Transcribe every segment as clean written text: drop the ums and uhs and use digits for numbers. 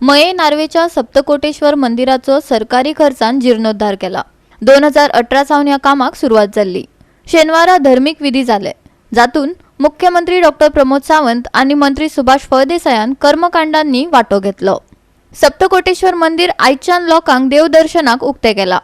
मये नार्वेच्या सप्तकोटेश्वर मंदिराचो सरकारी खर्चान जीर्णोद्धार केला. 2018 सावन ह्या कामाक सुरवात जाल्ली. शेनवारा धर्मीक विधी जाले, जातून मुख्यमंत्री डॉक्टर प्रमोद सावंत आनी मंत्री सुभाष फळदेसायान कर्मकांडांनी वांटो घेतलो. सप्तकोटेश्वर मंदिर आयच्यान लोकांक देवदर्शनाक उक्तें केलां.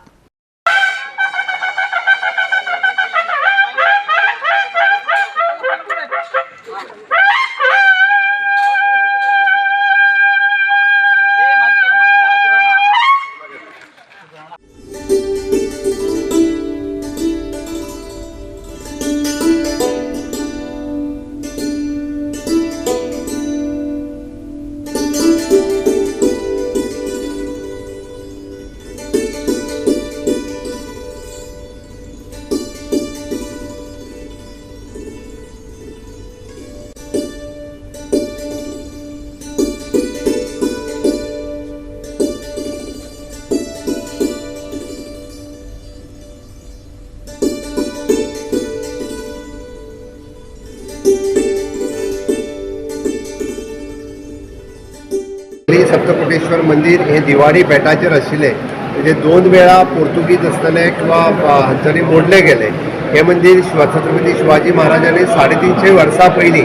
श्री सप्तकोटेश्वर मंदिर हे दिवाडी बेटाचेर आशिल्लें. म्हणजे दोन वेळा पोर्तुगीज आसतले किंवा हांच्यानी मोडले गेले. हें मंदीर छत्रपती शिवाजी महाराजांनी 350 वर्सां पयलीं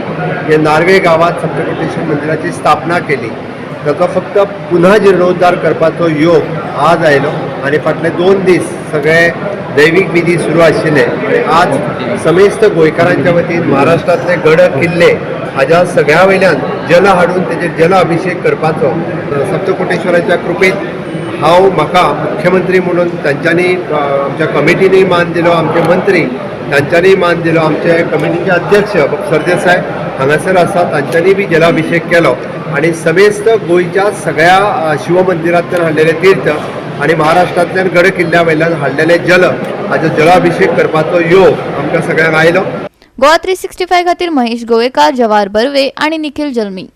हे नार्वे गांवांत सप्तकोटेश्वर मंदिराची स्थापना केली. ताचो फक्त पुन्हा जिर्णोद्धार करपाचो योग आज आयलो आनी फाटले 2 दीस सगळे दैवीक विधी सुरू आशिल्ले आनी आज समेस्त गोंयकारांच्या वतीन महाराष्ट्रांतले गड किल्ले हाज्या सगळ्या वयल्यान जल हाडून तेजेर जल अभिषेक करपाचो सप्तकोटेश्वराच्या कृपेत हांव म्हाका मुख्यमंत्री म्हणून तांच्यांनी आमच्या कमिटीनूय मान दिलो, आमचे मंत्री तांच्यांनी मान दिलो, आमचे कमिटीचे अध्यक्ष सरदेसाय हांगासर आसा तांच्यांनी बी जलाभिषेक केलो आनी समेस्त गोंयच्या सगळ्या शिवमंदिरांतल्यान हाडलेले तीर्थ आनी महाराष्ट्रांतल्यान गड किल्ल्या वयल्यान हाडलेले जल हाजो जलाभिषेक करपाचो योग आमकां सगळ्यांक आयलो. गोवा 365 खातीर महेश गोवेकार, जवाहर बर्वे आणि निखिल जल्मी.